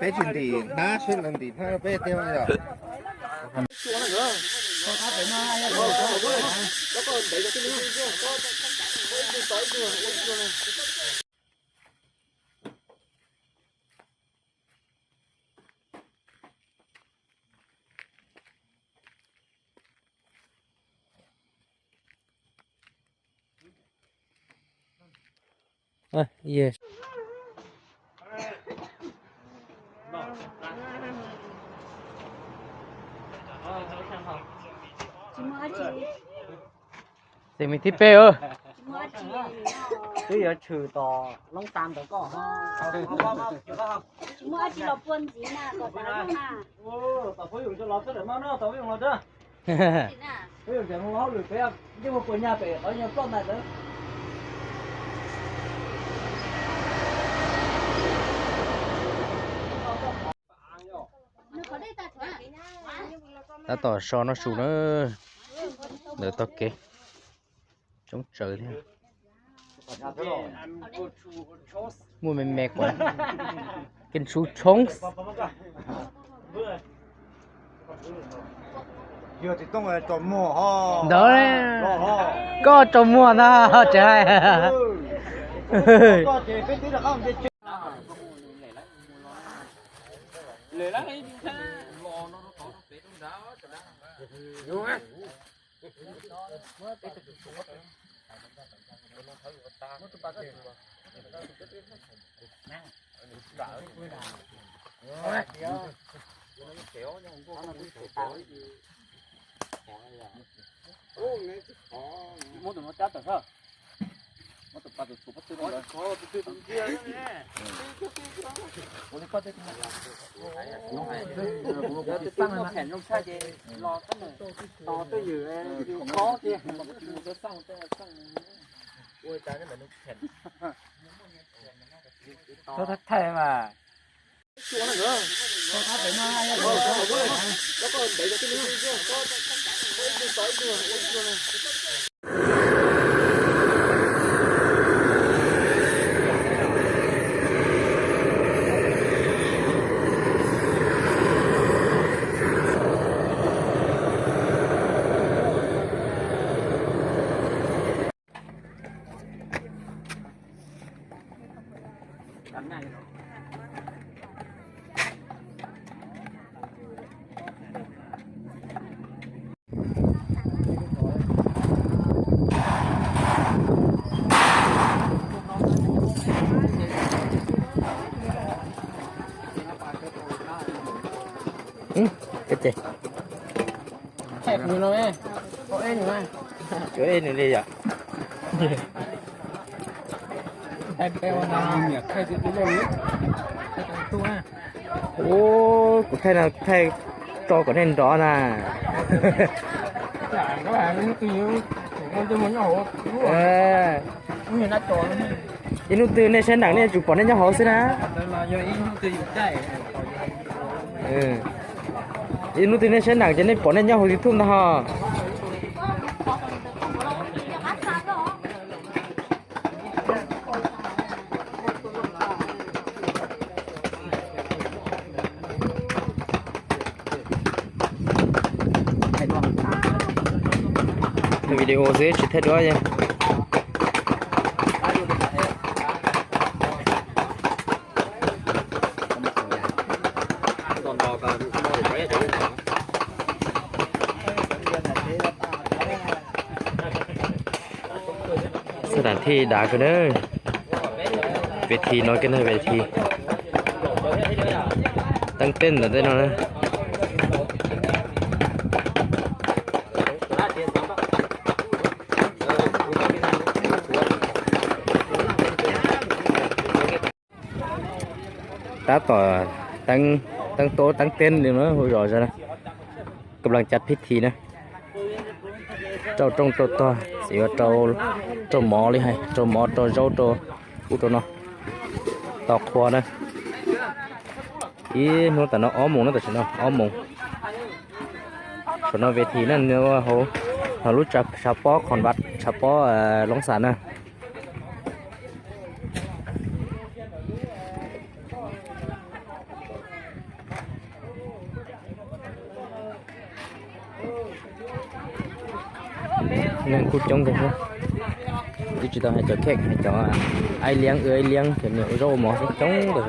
Peb tsis ntim hnab, seb lawv ntim hnab rau peb tiag yom. Tseem me thib peb. Twb yuav tshwm tom loob tas ntawd koj. Tom phob yoom los txhob lawm maj no, tom phob yoom los dab. Peb yuav tseem mus hauj lwm pem, yeej mus puas nyag pem qhov nyuag ploj ntais ntawd. Tab tom so noj su na, ntawm tog kev, coob tsawv thiab. Muaj me me kuv, keb ntshub tshoob. Ntawd, koj tsaus muag ntag tseem hais. Muab tus no cab tawm, muab tus pas tus txhuv pob tw no. Tus no phem zoo tshaj ces los tos twj ywm, yus kob tiag. Thaij mas. Ib, ib ces, ib nws li yom. Ub, kuv thaij no thaij tso kom nej nrov na. Ib hnub twg nej saib nram nej yuav tsum pom nej nyob hauv xwb na. Ib hnub twg nej saib nram ces nej pom nej nyob hauv YouTube ntag ho. Video xwb tsis thaij duab. Xab tham thij dav kawg na. Ves thi no kawg na, ves thi teeb teb ntawm tej no na. Tab tom teeb teb li no, hu zos zog na, kab laj cab phib thi na. Rau rooj rau tog, xav yuav rau mov li hais, rau mov rau zaub rau ub rau no, tau qhua na. Ib hnub tam no ob moos na, tam sim no ob moos. Qhov no ves thim na, nws ua hauv, hauv lub tshav pob, qhov vaj tshav pob Loob Xam na. Neeg kuj coob kawg thiab, ib tsis tau hais cov khej, hais cov aib liab ua aib liab, cov niam ua zaub ua mov xwb coob kawg.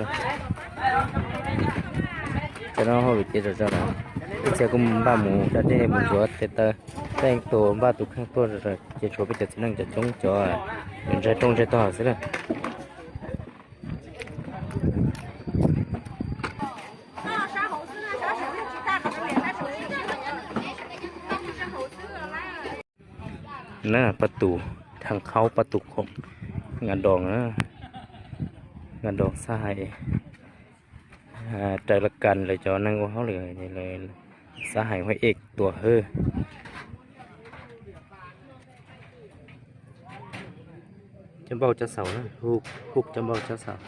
Cov no hauj lwm ces zom zaws lawm, ib txhia kuj npaj mus da dej mus ntxuav tes taw, tej tus npaj tus kheej tuaj zom zaws ces tshuav peb cov txiv neej cov coob cov ntshai rooj ntshai tog xwb na. Na pab tus, thaj qhaub pab tus khoom, nqa doos, nqa doos xab hais, raws laj kas lawv cov neeg ua hauj lwm, xab hais huab ej tuam hwj. Cov npauj cov xaus, hu cov npauj cov xaus.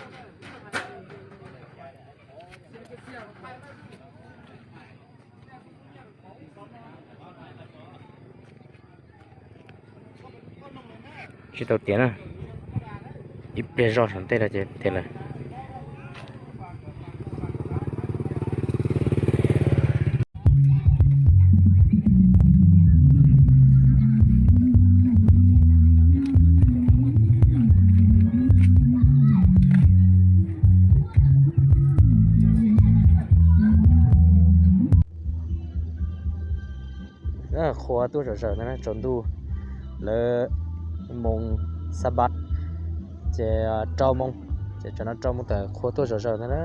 Tsis tau tiav na, ib pliag zoj saum ntej no ces tiav lawm. Qhua tuaj zom zaws ntawd na, tsaus ntuj lawv moos xab npab, ces rau moos, ces tsam no rau moos tawm qhua tuaj zom zaws ntawd na,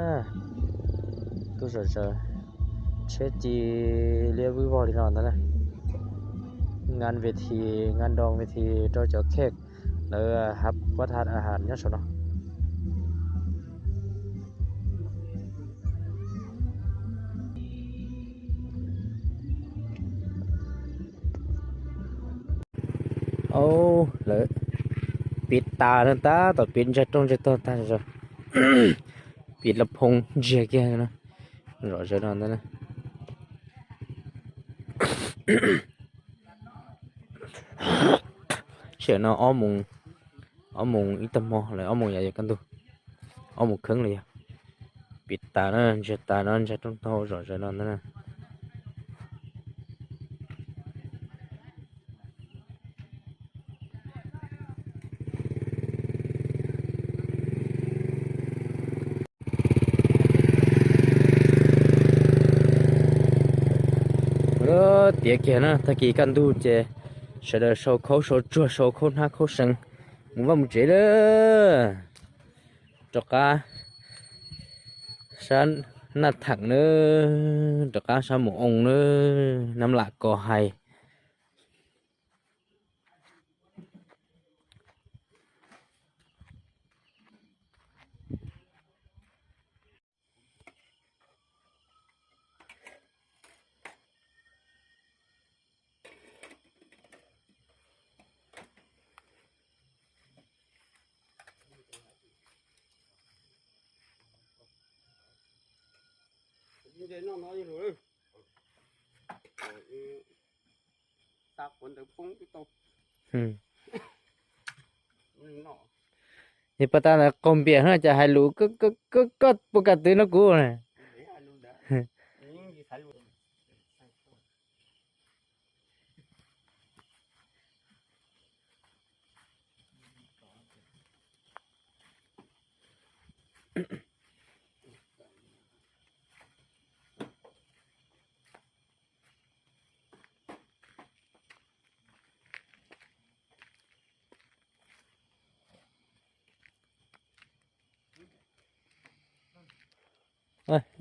tuaj zom zaws, tsheb ci liab vwb vog li no ntawd na. Nqa ves thim, nqa doos ves thim rau cov khej lawv hab pab thaj a has nyob saum no. Au, lawv piv tas no, tab tom piv ntsaig rooj ntsaig tog tag zog, piv laj phoo ntsiag kiag no, zom zaws no ntag na. Sij hawm no ob moos ib tag hmo lawm, ob moos yav yuav kaj ntug, ob moos kheeb los yog. Piv tas na, ntsiag tas no, ntsaig rooj tog zom zaws no ntag na. Tiav kiag na, tag kis kaj ntug ces sawv daws sau khaub sau tsuag, sau khaub hnab khaub seev mus vaj mus tsev lawm. Rov qab sab Naj Theem na, rov qab sab Mus Oo na, Nab Lam Kos Hais. Yog pas tas ntawd qaug npias no cas hais lus koj puas kam twv no kuv na.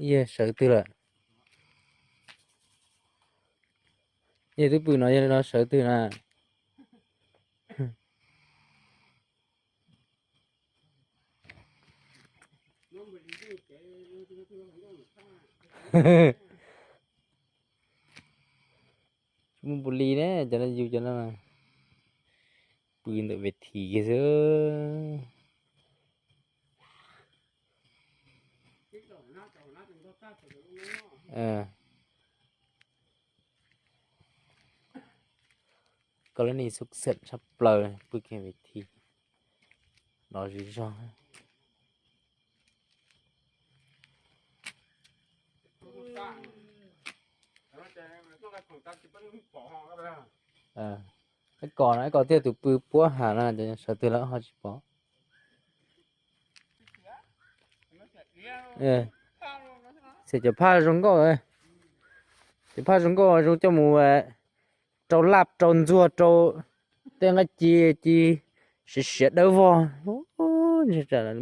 Yog sawv twg lawm? Yog twb pw no, yog li no sawv twg na? Tsis muaj npu li ne, cov no yug cov no pw ntawm ves thim kiag xwb. tau lub neej xub xeem tshaj plaws pw kev vim thi los zis zog. Ib kos no ib kos thiaj tus pw puab has no sawv twg lawv ho tsis pom. Xim cov phaj zoo nkauj, cov phaj zoo nkauj zoo coj mus rau laj rau ntxuag rau tej nqaij ci ci siav siav dawb vog.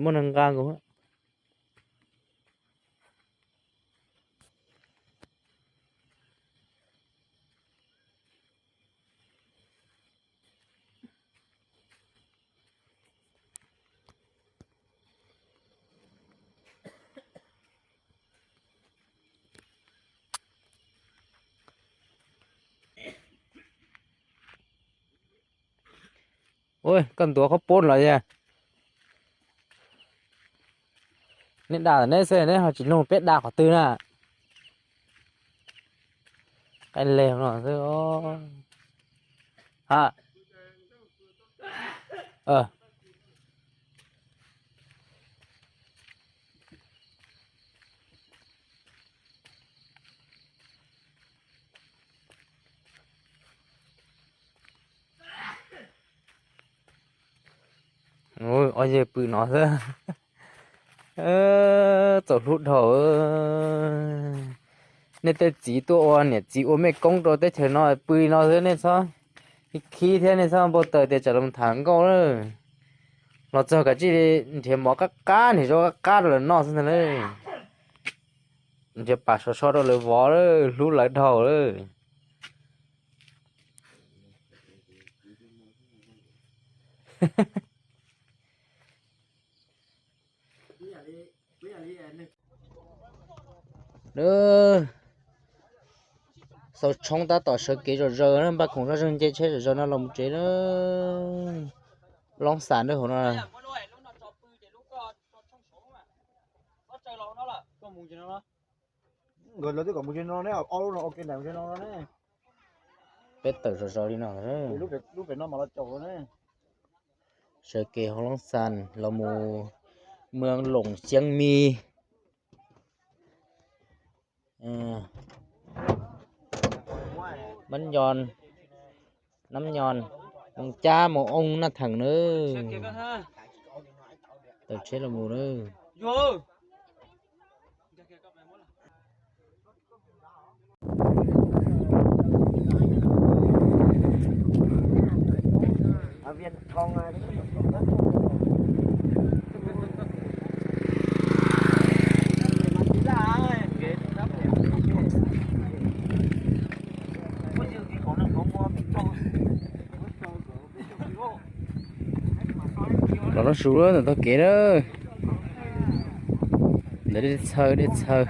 Muaj neeg nqa nkaus. Ua koj ntuav qhov pob los yog? Neb da neb xwb, neb ho tsis nug peb da qhov twg na. Qaij leg no xwb. Ha. Ob yawg pw no xwb. Txaus hlub dhau. Nej tej txiv tuaj ua niam txiv ua mej koob rau teb chaws no pw no xwb, nej txhob khib thiab nej txhob npau taws tias tsam los tham nkauj lawm. Los txog kav tsij nrhiav mov qab qab, nrhiav zaub qab qab rau lawv noj xwb ntag lauj. Nrhiav pam sov so rau lawv vov lawm, hlub lawv dhau lawm. Xaus tshoob tab tom sawv kev zom zaws na, npaj khoom zoj zeeg nce tsheb zom zaws no los mus tsev na. Loob Xas nrab hauv no. Nkawd lawv twb kom mus tsev no ne, ob lub no ua ke nram tsev no ne. Peb tawm zom zaws li no. Lub pem no mas los caum ne. Sawv kev hauv Loob Xas los mus Mws Loos Xeeb Mis. Mab Nyo, Nab Nyo, Moos Cab, Moos Oo, Naj Theem nawb. Tawm tsheb los mus nawb. Los noj su ntawm tog kev na. Ntawm dej txhawv, dej txhawv.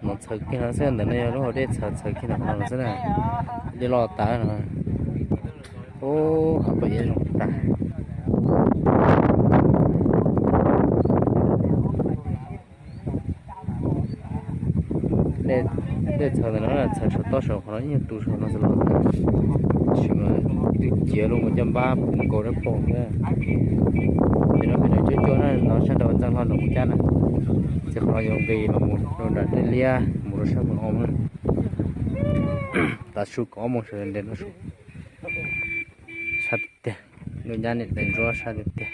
No txhawv kiag no xwb, ntawm no yog lub hauv dej txhawv txhawv kiag no xwb na. Dej loj tas no. Ub, hauv paus ib zoo tas. Dej txhawv ntawm no txhawv saum toj saum qhov no ib nyuag tus saum no xwb los. Tab sis mas twb ciav los mus coj npab puv nkaus dab paug thiab. Ces no pem no cuab cuab na, no sab nraud Ntxeev Hlo nram Moos Cab na. Ces qhov no yog nqis los mus rau nram dej liab mus rau sab Moos Oo na. Tav su kaum ob moos sawv daws nres noj su. Sab tiag tiag, lub nyab niam tais ntsuab sab tiag tiag.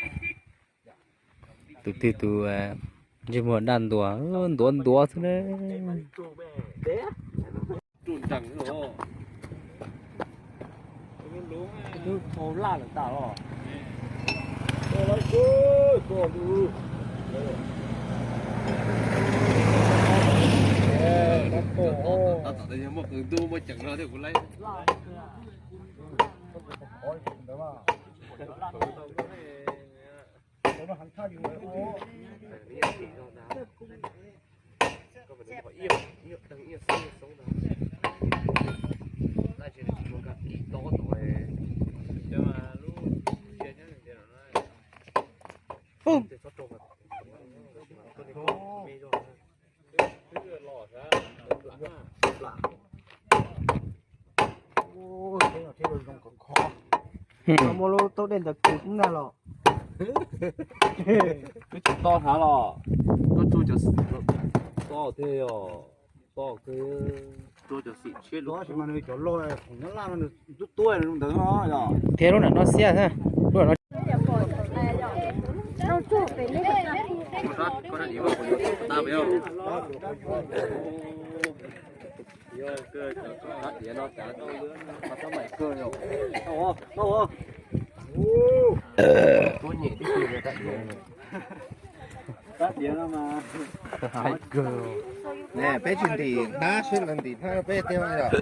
Tus twg tus ntsej muag daj ntuas ntuav ntuav xwb na. Muaj lub tau dej ntawd kws kub nag los. Twb tsis toj hnav los. Toj tsuj cov xim, toj thiab yog, toj kawg. Tua cov xim tshiab lub, cov loj khoom nyob laj no nws tub tuaj ntawd no yog. Thiab lub nram no xiab xwb, lub nram no. Hais kawg. Ne, peb tsis ntim hnab seb lawv ntim hnab rau peb tiag yom.